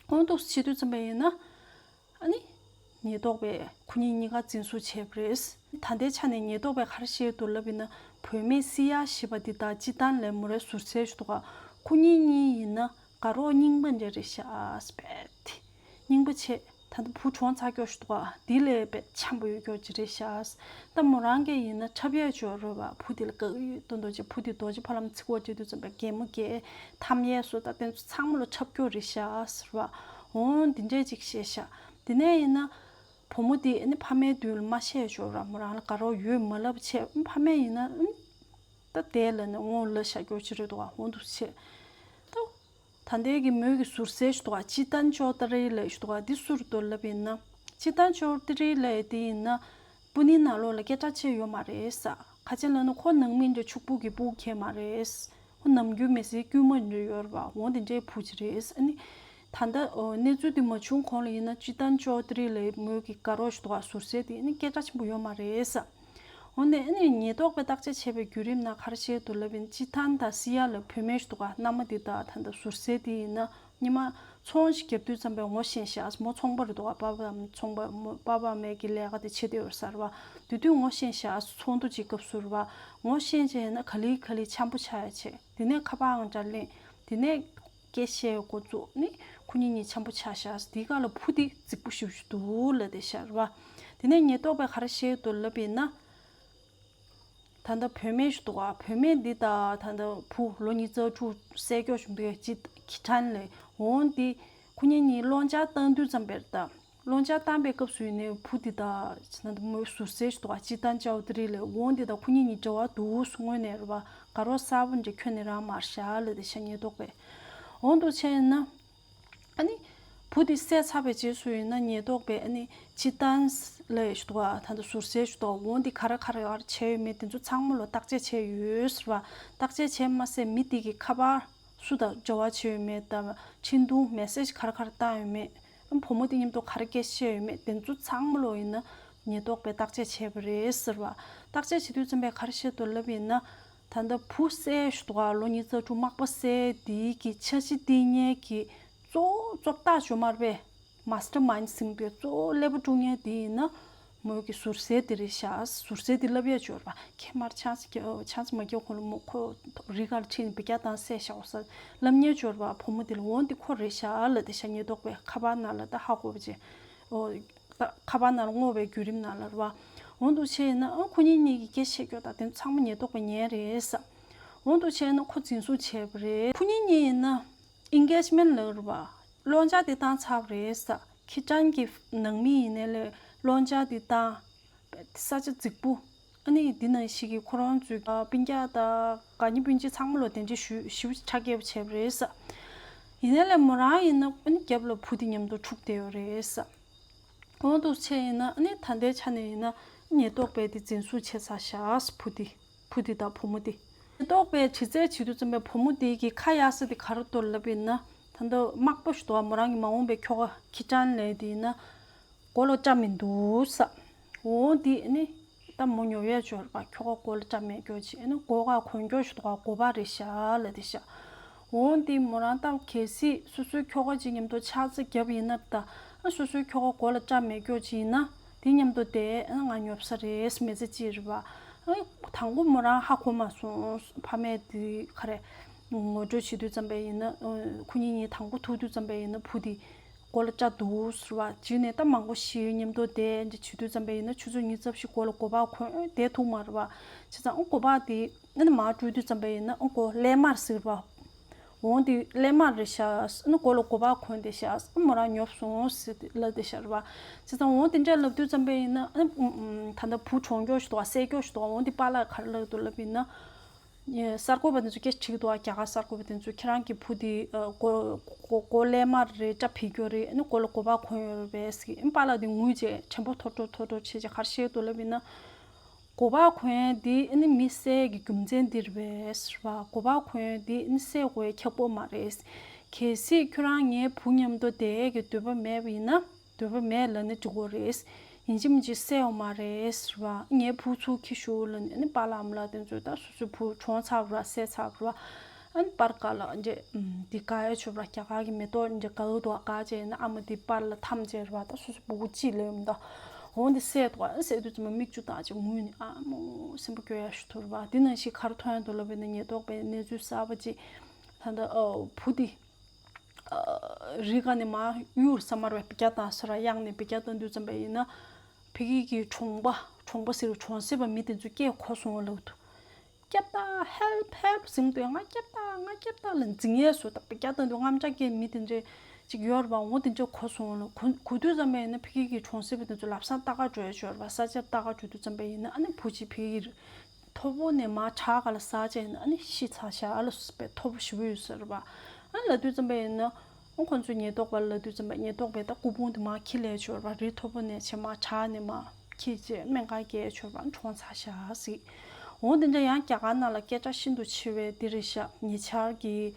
འོ་འདུག་བྱེད་དུས་ཙམ་པ་ཡིན་ན། ཨ་ནི། ཉེན་རྟོག་པས་ཁོ་གཉིས་གཉིས་ཀ་འཛིན་བཟུང་བྱས་པ་རེད། ད་ལྟའི་ཆ་ནས་ཉེན་རྟོག་པས་ག་རེ་བཤད་འདུག་ལབ་ཡིན་ན། བུད་མེད་སི་ཡ་ཞེས་པ་འདི་དང་སྤྱི་བཏང་ལས་མོ་རའི་ཟུར་སེལ་ཞུ་དུ་ག་ཁོ་གཉིས་གཉིས་ཡིན་ན་དགའ་རོགས་རྙིང་པ་འདྲ་རེད་ཤག་སྤེད་དེ། རྙིང་པ་བྱས། ད་ལྟ་བུ་གྲོངས་ཚར་སྐྱོ་ཞུ་དུ་ག་དེ་ལས་དཔེ་འཆམ་པོ་ཡོད་སྐྱོ་ཅི་རེད་ཤག་ད་མོ་རང་གིས་ཡིན་ན་འཁྲབ་ཡས་འབྱོར་རོ་བ། བུ་དེ་ལ་དགའ་གི་ཡོད་དོན་དོ་ཅི། བུ་དེ་རྡོ་རྗེ་ཕ་ལམ་ཚིག་གོ་བྱེད་དུས་ཙམ་པ་གད་མོ་གད། ཐམ་ཡས་སོ་ད་དེ་ཚོ་ཚང་མ་ལ་འཁྲབ་སྐྱོ་རེད་ཤག་ཟེར་བ། འོང་འདི་འདྲས་ཅིག་བཤད་ཤག་དེ་ནས་ཡིན་ན། བུ་མོ་དེ་ནི་ཕ་མའི་མདུན་ལ་མ་བཤད་ཆོག་ར། མོ་རང་ལ་དགའ་རོགས་ཡོད་མ་ལབ་བྱས། ཕ་མས་ཡིན་ན་ཨུམ། ད་དེ་ལ་ནི་ངོ་ལ་ཤ་སྐྱོ་ཅི་རེད་འདུག་ག་འོ་འདུག་བྱས། ད་ད་ལྟའི་གི་མོས་ཀྱི་ཟུར་སེལ་ཞུ་འདུག་ག་ཅི་ཏན་ཅོ་ཏ་རི་ལ་ཞུ་འདུག་ག་འདི་སུ་རེད་འདུག་ལབ་ཡིན་ན། ཅི་ཏན་ཅོ་ཏ་རི་ལ་དེ་ཡིན་ན། སྤུ་ནི་ནང་ལོགས་ལ་སྐད་གྲགས་ཆེ་ཡོད་མ་རེད་ས། ཁ་ཆེ་ལ་ནི་ཁོ་ནང་མི་འདྲ་ཕྱུག་པོ་གི་སྤུ་གས་མ་རེད། ཁོ་ནམ་རྒྱུན་མི་སེར་དཀྱུས་མ་འདྲ་ཡོད་རེད་བ། འོ་དེ་འདྲའི་བུ་ཅིག་རེད། ཨ་ནི། ད་ལྟ་གནས་ཚུལ་དེ་མ་བྱུང་གོང་ལ་ཡིན་ན་ཅི་ཏན་ཅོ་ཏི་རི་ལའི་མོས་ཀྱི་དགའ་རོགས་ཞུ་འདུག་ག་ཟུར་སེལ་དེ་ཨ་ནི་སྐད་གྲགས་ཆེན་པོ་ཡོད་མ་རེད་ས། འོ་ནས་ཨ་ནི་ཉེན་རྟོག་པས་བརྟག་དཔྱད་བྱས་པའི་བརྒྱུད་རིམ་ནང་ག་རེ་བཤད་འདུག་ལབ་ཡིན་ཅི་ཐན་དང་སི་ཡ་ལ་བུད་མེད་ཞུ་འདུག་ག་མནའ་མ་དེ་དང་ད་ལྟ་ཟུར་སེལ་དེ་ཡིན་ན། ཉི་མ་ཚོང་ཞིག་བརྒྱབ་དུས་ཙམ་པའི་ངོ་ཤེས་ཤག་མོ་ཚོང་པ་རེད་འདུག་ག་པ་ཕ་ཚོང་པ་མོ་པ་ཕ་མའི་གི་ལས་ཀ་དེ་བྱེད་དེ་ཡོད་ས་རེད་བ། དེ་དུས་ངོ་ཤེས་ཤག་ཚོགས་འདུ་ཅིག་སྐབས་སུ་རེད་བ། ངོ་ཤེས་བྱས་ན་ག་ལེ་ག་ལེ་འཆམ་པོ་ཆགས་ཡ་བྱས། དེ་ནས་ཁ་པར་ཨང་གྲངས་ལེན། དེ་ནས་སྐད་བཤད་འགོ་བཙུགས་ནས་ཁོ་གཉིས་གཉིས་འཆམ་པོ་ཆགས་ཤག་དེའི་སྐབས་ལ་བུ་དེ་རྫིག་པོ་ཞེ་པོ་ཅིག་འདུག་ལབ་བསྡད་ཤག་རེད་བ། དེ་ནས་ཉེན་རྟོག་པས་ག་རེ་བཤད་འདུག་ལབ་པ་ཡིན་ན། ད་ལྟ་བུད་མེད་ཞིག་འདུག་ག་བུད་མེད་འདི་དང་ད་ལྟ་བུ་ལོ་ཉི་ཤུ་རྩ་དྲུག་བསད་སྐྱོ་བྱུང་དུས་ཅི་ཁི་ཁྲན་ལས་འོང་འདི་ཁོ་གཉིས་གཉིས་སློང་ཆ་བཏང་དུས་ཙམ་པར་ད་སློང་ཆ་བཏང་པའི་སྐབས་སུ་ཡིན་ནའི་བུ་འདི་དང་ད་ལྟ་མོའི་ཟུར་སེལ་ཞིག་འདུག་ག་ཅི་ཏན་ཅའོ་ཏི་རི་ལས་འོང་འདི་དང་ཁོ་གཉིས་གཉིས་འབྲེལ་བ་འདུག་སྔོན་ནས་རེད་བ། དགའ་རོགས་གསར་པོ་འདྲ་ཁྱོན་ནས་རང་མ་རེད་ཤག་ལབ་བསྡད་ཤག་ཉེན་རྟོག་པས། འོང་འདུག་བྱས་ན། ཨ་ནི། བུ་དེ་བསད་ཚར་བའི་རྗེས་སུ་ཡིན་ན་ཉེན་རྟོག་པས་ཨ་ནི་ཅི་ཏན་ལ་ཞུ་དོ་ད་ལྟ་ཟུར་སེལ་ཞུ་དོ་འོང་འདི་ག་རེ་ག་རེ་ག་རེ་བྱས་ཡོད་མེད་དེ་ཚོ་ཚང་མ་ལ་བརྟག་དཔྱད་བྱས་ཡོད་ཟེར་བ། བརྟག་དཔྱད་བྱས་མ་ཟད་མི་དེ་གི་ཁ་པར་སུ་དང་འབྲེལ་བ་བྱས་ཡོད་མེད་དང་འཕྲིན་ཐུང་མེ་སེ་ཇི་ག་རེ་ག་རེ་བཏང་ཡོད་མེད། ཨ་བུ་མོ་དེ་མཉམ་དུ་ག་རེ་སྐད་བཤད་ཡོད་མེད་དེ་ཚོ་ཚང་མ་ལོ་ཡིན་ན་ཉེན་རྟོག་པས་བརྟག་དཔྱད་བྱས་པ་རེད་ཟེར་བ། བརྟག་དཔྱད་བྱེད་དུས་ཙམ་པས་ག་རེ་བཤད་འདུག་ལབ་ཡིན་ན། ད་ལྟ་བུ་བསད་ཞུ་དོ་ལོ་ཉི་ཤུ་རྩ་དྲུག་མག་པ་བསད་དེའི་གི་འཆར་གཞི་བཏིང་མཁན་གྱི་གཙོ་བོ་གཙོ་བདག་ཇོ་མར་པས་མཱ་སི་ཊར་མའིན་ཟེར་དུས་གཙོ་བོ་ཀླད་པ་དཀྲུག་མཁན་དེ་ཡིན་ན་མོ་གི་ཟུར་སེལ་དེ་རེད་ཤག་ཟུར་སེལ་དེ་ལབ་ཡ་ཅིག་ཡོད་རེད་པ། ཁྱེད་མར་ཆང་ས་ཆང་ས་མ་རྒྱག་གོང་ལ་མོ་ཁོ་རི་གར་ཁྲིད་ནས་བི་ཀྱ་བཏང་བསད་ཤག་འོ་ས་ལབ་མཁན་ཅིག་ཡོད་རེད་པ། བུ་མོ་དེ་ལ་འོ་འདི་ཁོ་རེད་ཤག་ལབ་བསྡད་ཤག་ཉེན་རྟོག་པས་ཁ་པར་ནང་ལ་ད་ཧ་གོ་བ་ཅིག་འོ། ཁ་པར་ནང་ལ་བསྔོགས་པའི་བརྒྱུད་རིམ་ནང་ལ་རེད་བ། འོ་འདུག་བྱས་ཡིན་ན་ཨ་ཁོ་གཉིས་གཉིས་ཀྱི་སྐད་བཤད་སྐྱོ་དང་དེ་ཚང་མ་ཉེན་རྟོག་པས་ཉན་རེད་ས། འོ་འདུག་བྱས་ན་ཁོ་འཛིན་བཟུང་བྱས་པ་རེད། ཁོ་གཉིས་གཉིས་ཡིན་ན་ཨིན་གེཇ་མེན་ལབ་རེད་བ། སློང་ཆ་དེ་བཏང་ཚར་བ་རེད་ས། ཁི་ཀྲན་གྱི་ནང་མི་ཡིན་ནའི་ལས་སློང་ཆ་དེ་བཏང་། ས་ཆ་རྫིག་པོ། ཨ་ནི་འདི་ནང་བཞིན་གྱི་ཁོ་རང་ཚོའི་སྤུན་ཀྱག་དང་དགའ་ཉེ་སྤུན་མཆེད་ཚང་མ་ལོ་དེ་འདྲའི་ཞུ་ཞུ་ཁྲ་རྒྱས་པོ་བྱས་པ་རེད་ས། ཡིན་ནའི་ལས་མོ་རང་ཡིན་ན་ཨ་ནི་རྒྱབ་ལ་བུ་དེ་མཉམ་དུ་འཁྲུག་བསྡད་ཡོད་རེད་ས། འོ་འདུག་བྱས་ཡིན་ན་ཨ་ནི་ད་ལྟའི་ཆ་ནས་ཡིན་ན་ཉེན་རྟོག་པས་དེ་འཛིན་བཟུང་བྱས་ཚར་ཤག་བུ་དེ་བུ་དེ་དང་བུ་མོ་དེ། ཉེན་རྟོག་པས་དྲི་རྩད་བྱེད་དུས་ཙམ་པའི་བུ་མོ་དེ་གི་ཁ་གཡར་ས་དེ་ག་རེ་འདུག་ལབ་ཡིན་ན། ད་ལྟ་མག་པ་ཞིག་འདུག་བ། མོ་རང་གི་མ་འོངས་པའི་ཁྱོ་ག་ཁི་ཀྲན་ལབ་དེ་ཡིན་ན། མགོ་ལ་སྐྲ་མི་འདུག་ས། འོ་འདི་ནི་ད་མོ་ཉོབ་ཡས་ཅིག་ཡོད་རེད་པ། ཁྱོ་ག་མགོ་ལ་སྐྲ་མེད་སྐྱོ་ཅིག་ཨ་ནི་མགོ་ག་གོན་སྐྱོ་ཞིག་འདུག་ག་མགོ་པ་རེད་ཤག་ལབ་བསྡད་ཤག་འོ་འདི་མོ་རང་ད་གལ་སྲིད་སོ་སོའི་ཁྱོ་ག་ཅིག་མཉམ་དུ་ཆགས་རྩེ་བརྒྱབ་ཡིན་ན་ད་ཨ་སོ་སོའི་ཁྱོ་ག་མགོ་ལ་སྐྲ་མེད་སྐྱོ་ཅིག་ཡིན་ན་དེ་མཉམ་དུ་བསྡད་ཨ་ང་ཉོབ་ས་རེད་མི་ཚེ་གཅིག་རེད་པ། ཨ་དང་པོ་མོ་རང་ཧ་གོ་མ་སོང་། ཕ་མས་དེ་ག་རེ་ངོ་སྤྲོད་བྱེད་དུས་ཙམ་པ་ཡིན་ན་ཁོ་གཉིས་གཉིས་དང་པོ་ཐུག་དུས་ཙམ་པ་ཡིན་ན་བུ་དེ། མགོ་ལ་སྐྲ་འདུག་ཟེར་བ། རྗེས་ནས་ད་མང་པོ་ཞིག་མཉམ་དུ་བསྡད་འདི་བྱེད་དུས་ཙམ་པ་ཡིན་ན་ཆུ་ཚོད་ཉི་ཤུ་རྩ་བཞི་མགོ་ལ་མགོ་པ་གོན་བསྡད་ཐུབ་མ་རེད་བ། བྱས་ཙང་ཨ་མགོ་པ་དེ་ཨ་ནི་མར་བཀྲུས་དུས་ཙམ་པ་ཡིན་ན་ཨ་མགོ་ཀླད་དམར་ཟེར་བ། འོང་དེ་ཀླད་དམར་རེད་ཤག་ཨ་ནི་མགོ་ལ་མགོ་པ་གོན་བསྡད་ཤག་ཨ་མོ་རང་ཉོབ་སོང་ཟེར་ཏེ་ལབ་བསྡད་ཤག་རེད་བ། བྱས་ཙང་འོང་དེ་འདྲ་ལབ་དུས་ཙམ་པ་ཡིན་ན་ཨ་ནི་ད་ལྟ་བུ་གྲོངས་སྐྱོ་ཞིག་འདུག་བ། བསད་སྐྱོ་ཞིག་འདུག་བ། འོང་དེ་པཱ་ལགས་ག་རེ་ལབ་འདུག་ལབ་ཡིན་ན། གསར་འགོད་པ་དེ་ཚོ་སྐད་ཆ་དྲིས་འདུག་བ། རྒྱ་གར་གསར་འགོད་པ་དེ་ཚོ་ཁྱེད་རང་གི་བུ་དེ་ཨ་མགོ་མགོ་མགོ་ཀླད་དམར་རེད། སྐྲ་བིར་སྐྱོ་རེད། ཨ་ནི་མགོ་ལ་མགོ་པ་གོན་ཡོད་རེད་པས་ཟེར་གི་ཨ་ནི་པཱ་ལགས་དེ་ངུས་བྱས་དྲན་པ་ཐོར་ཐོར་ཐོར་ཐོར་བྱས་བྱས་ག་རེ་བཤད་འདུག་ལབ་ཡིན་ན། མགོ་པ་གོན་ཡས་དེ་ཨ་ནི་མི་བསད་ཀྱི་རྒྱུ་མཚན་འདི་རེད་པས་ཟེར་བ། མགོ་པ་གོན་ཡས་དེ་ཨ་ནི་བསད་དགོས་ཡས་ཁག་པོ་མ་རེད། གལ་སྲིད་ཁྱོད་རང་ངའི་བུ་མཉམ་དུ་བསྡད་ཡས་ཀྱི་འདོད་པ་མེད་པ་ཡིན་ན། འདོད་པ་མེད་ལབ་ནི་འགྲིག་གོ་རེད། ཡིན་གཅིག་མིན་གཅིག་བསད་ཡོང་མ་རེད་ཟེར་བ། ངའི་བུ་ཚུར་འཁྱེར་ཤོག་ལབ་ནི། ཨ་ནི་པཱ་ལགས་ཨ་མ་ལགས་དེ་ཚོས་ད་སོ་སོའི་བུ་གྲོངས་ཚར་བ་ར་བསད་ཚར་བ་ར། ཨ་ནི་པར་ག་ལ་འདྲེ་འདི་ག་ཡ་ཆོད་པ་ར། རྒྱ་གར་གྱི་མེ་ཏོག་འདྲེ་ག་འུ་དོ་ག་བྱས་ན་ཨ་མ་འདི་པར་ལ་འཐམ་བྱས་ར་བ། ད་སོ་སོའི་བུ་གུ་གཅིག་ལས་ཡོང་ད། འོང་འདི་བསད་དོ། ཨ་བསད་དུས་ཙམ་པ་མིག་ཆུ་བཏང་བྱས་ངུས་ནི། ཨ་མོ་སེམས་པ་སྐྱོ་ཡ་ཞིག་ཐུར་བ། འདི་ནང་བཞིན་ག་རེ་མཐོང་ཡ་འདུག་ལབ་པ་ཡིན་ན། ཉེན་རྟོག་པས་གནས་ཚུལ་གསར་པ་ཅིག་ད་ལྟ་བུ་འདི། རི་ཁ་ནས་མར་གཡུག་ས་མར་བས་བརྒྱ་བཏང་ས་ར། གཡང་ནས་བརྒྱ་བཏང་དུས་ཙམ་པ་ཡིན་ན། ཕ་གི་གི་གྲོང་པ་གྲོང་པ་ཟེར་གྲོང་གསེབ་པ་མི་དེ་ཚོ་སྐད་གོ་སོང་ལབ་འདུག་སྐྱབས་བདག་help help ཟེར་འདུག་ང་སྐྱབས་བདག་ང་སྐྱབས་བདག་ལ་འཛིང་ཡས་སུ་ད་བརྒྱ་བཏང་དུས་རྔམ་ལྕག་སྐད་མི་དེ་འདྲས་ཅིག་ཡོད་ར་བ། འོ་དེ་འདྲས་གོ་སོང་ལབ། གོ་གོ་དུས་ཙམ་པ་ཡིན་ན་ཕ་གི་གི་གྲོང་གསེབ་པ་དེ་ཚོ་ལམ་སང་ལྟ་ག་འགྲོ་ཡས་ཡོད་ར་བ། ས་ཆར་ལྟ་ག་འགྲོ་དུས་ཙམ་པ་ཡིན་ན། ཨ་ནི་བུ་གཅིག་ཕ་གི་གི་མཐོ་པོ་ནས་མར་བྲག་ག་ལ་ཟག་བྱས་ན་ཨ་ནི་ཤི་ཚར་ཤག་ཨ་ལ་སུ་པའི་མཐོ་པོ་ཞེ་པོ་ཡོད་ཟེར་བ། ཨ་ལབ་དུས་ཙམ་པ་ཡིན་ན། ཨ་ཁོང་ཚོས་ཉེན་རྟོག་པ་ལབ་དུས་ཙམ་པ་ཉེན་རྟོག་པས་ད་སྐུ་ཕུང་དེ་མར་འཁྱེར་ལས་ཆོར་བ། རི་མཐོ་པོ་ནས་བྱས་མར་བྲག་ནས་མར་འཁྱེར་བྱས་སྨན་ཁང་བསྐྱལ་ཆོར་བ། གྲོངས་ཚར་ཤག་ཟིག་འོ་དེ་འདྲ་ཡང་རྒྱ་གར་ནང་ལ་སྐད་གྲགས་ཤིན་ཏུ་ཆེ་བའི་འདི་རེད་ཤག་ཉེ་ཆར་གྱི་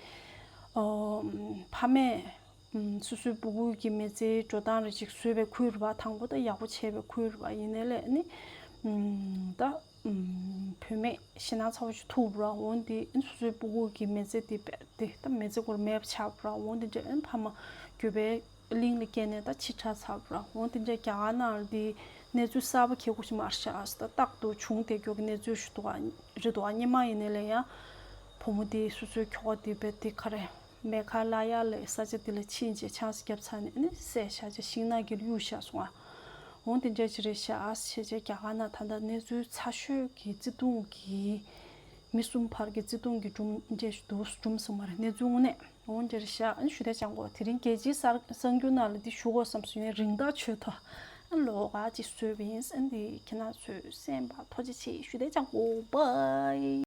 ཨོ་ཕ་མས་སོ་སོའི་སྤུ་གུ་གི་མི་ཚེའི་འགྲོ་སྟངས་རེ་ཅིག་བཟོས་པའི་ཁུལ་རེད་བ། དང་པོ་ད་ཡག་པོ་བྱས་པའི་ཁུལ་རེད་བ། ཡིན་ནའི་ལས་ནི་ད་བུད་མེད་ཞེད་སྣང་ཚ་བོ་ཞིག་ཐུག་པ་ར། འོ་འདི་སོ་སོའི་སྤུ་གུ་གི་མི་ཚེ་འདི་བས་ཏེ་ད་མི་ཚེ་སྐོར་མེད་པ་ཆགས་པ་ར། འོ་འདི་འདྲ་ཨེ་ཕ་མ་འགྱོད་པའི་གླིང་ལ་སྐྱེས་ནས་ད་འཆི་ཆ་ཚར་བ་ར། འོ་འདི་འདྲ་རྒྱ་གར་ནང་ལ་འདི་གནས་ཚུལ་གསར་པ་ཁྱེད་ཀོ་ཞིག་མར་ཤག་ཨ་སི་ད་རྟག་ཏུ་བྱུང་བསྡད་རྒྱུ་གི་གནས་ཚུལ་ཞིག་འདུག་ཨ། རེད་འདུག་ཨ། སྔོན་མ་ཡིན་ནའི་ལས་ཡང་བུ་མོ་འདི་སོ་སོའི་ཁྱོ་ག་འདི་བས་ཏེ་ག་རེ་མེ་ཁ་ལ་ཡ་ལས་ས་ཆ་འདི་ལ་ཕྱིན་རྗེས་ཆང་ས་བརྒྱབ་ཚར་ནས་ནི་བསད་བཞག་བྱས་ཤིང་ནགས་ཀྱི་གཡུག་བཞག་སོང་ཨ། འོ་དེ་འདྲ་ཅིག་རེད་ཤག་ཨ། བྱས་རྗེས་རྒྱ་གར་ནང་ད་ལྟ་གནས་ཚུལ་ཚ་ཤོས་ཀྱི་བརྩེ་དུང་གི་མི་གསུམ་བར་གྱི་བརྩེ་དུང་གི་སྒྲུང་འདྲ་ཞིག་འདུག་སྒྲུང་ཟེར་མ་རེད། གནས་ཚུལ་དངོས་གནས་འོ་འདྲ་རེད་ཤག་ཨ་ནི་ཞུ་དེ་ཅང་གོ་དེ་རིང་རྒྱལ་སྤྱིའི་གསར་གསར་འགྱུར་ནང་ལ་འདི་ཞུ་དགོས་བསམ་སོང་ཡིན། རིང་ཐག་ཆོད་ཐོག་ཨ་ལོག་ག་ཅིག་བཟོས་པ་ཡིན། ཨ་འདི་ཁྱེད་རང་ཚོས་གསན་པ་ཐུགས་རྗེ་ཆེ། ཞུ་དེ་ཅང་གོ་བའི།